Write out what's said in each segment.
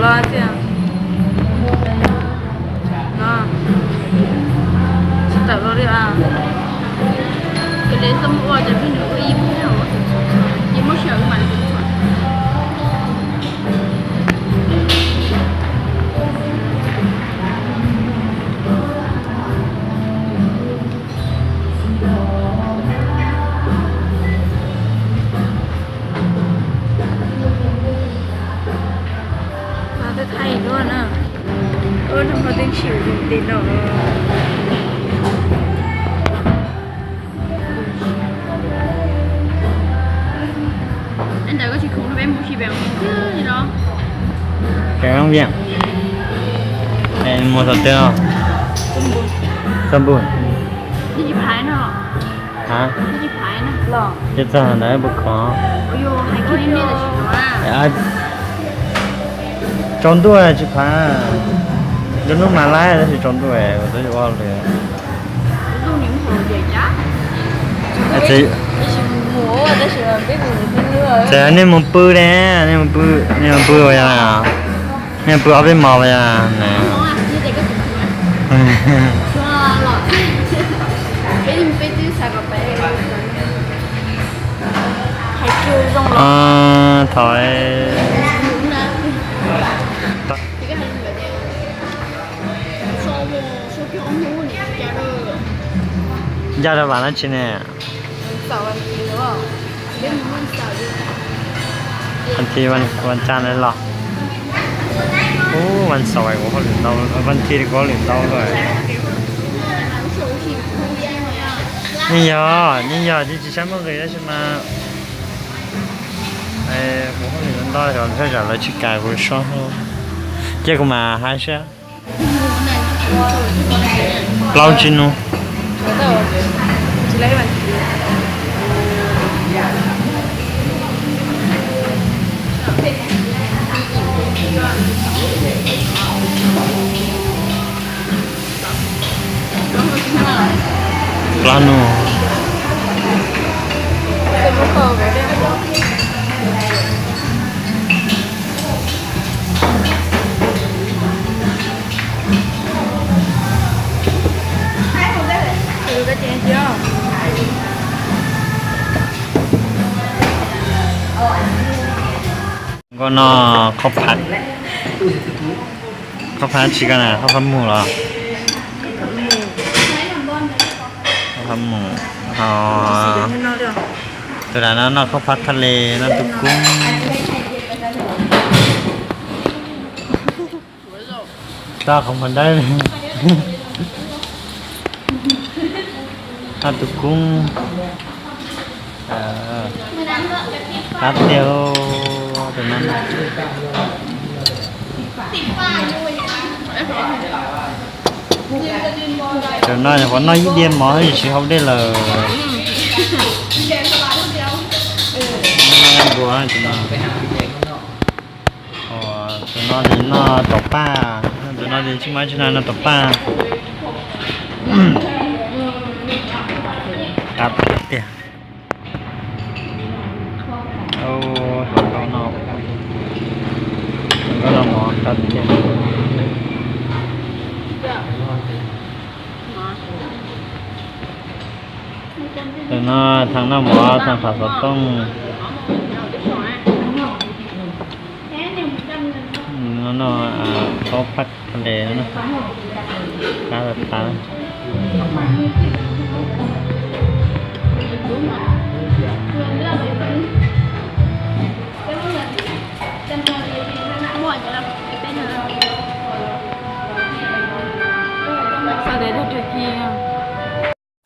Los tiag. No, tsis tawm los li as. Ces li xav mus ua ces pheej nws ua ib pliag, ces muab sij hawm mam li ua. Thaij thaij duab na. Ua no ho twb tsis ua tus tim no. Ntawd koj tsis khoom no peb mus si pem li no. Pem Long Biên. Mus thaum twg? Txog npuj. Hab? Ces txog ntawd puas khoom? Tsaus ntuj tsis phav. Nruab hnub mas laib tab sis tsaus ntuj kuv twb yuav ua hauj lwm. Ces nej mus pw ne, nej mus pw, nej mus pw, nej mus pw ob peb hmos los yog na. Thaum ncaj rau vam dab tsi ne? Vas thiv, vas cas los? Ub, vas xaum kuv hauj lwm ntau, vas thiv kuv hauj lwm ntau lawm. Yeej yog, yeej yog, tsis saib muaj nqis tab sis mas kuv hauj lwm ntau, thaj tsam lawv tsis kam kuv so. Cia kuv mam hais saib. Plaub tsib hnub. Plaub hnub. Nkauj noj qhob phab, qhob phab tsi koj na, qhob phab mus los? Qhob phab mus, ho tus dav no noj qhob phab thaj le, noj tus koob. Tau qhov muag dawb. Noj tus koob. Qab tiag tus no. Tus no nyuam qhuav noj ib diav mov tsis haus dej lawm. Noj npua tus no. Tus no ces noj tom paj, tus no ces tsis muaj tsi no, noj tom paj. Qab tiag. Hluas nkauj no, hluas nkauj no mov qab tiag. Tus no thaum noj mov thaum qhov xov tooj. No, no, qhob phab thaj le no, qab tag.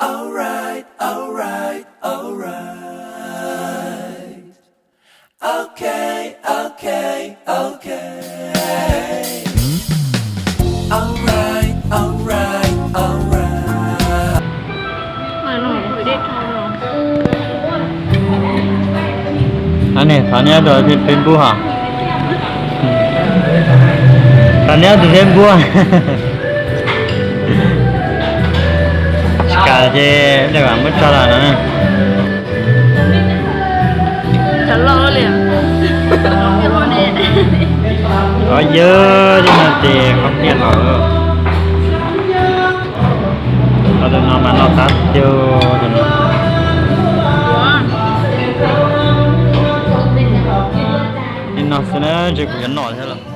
Alright, alright, alright. Okay, okay, okay. Alright, alright, alright. Aw ne, thov neb tus Facebook hos. Thov neb tus Facebook. Tsis kam ces dej vam muab tso los no. Cov loj li. Yog li no ces qhov tiag lawm. Tus no mas noj tab cog tus no. Li no xwb na, ntshe kuv yuav noj thiab lawm.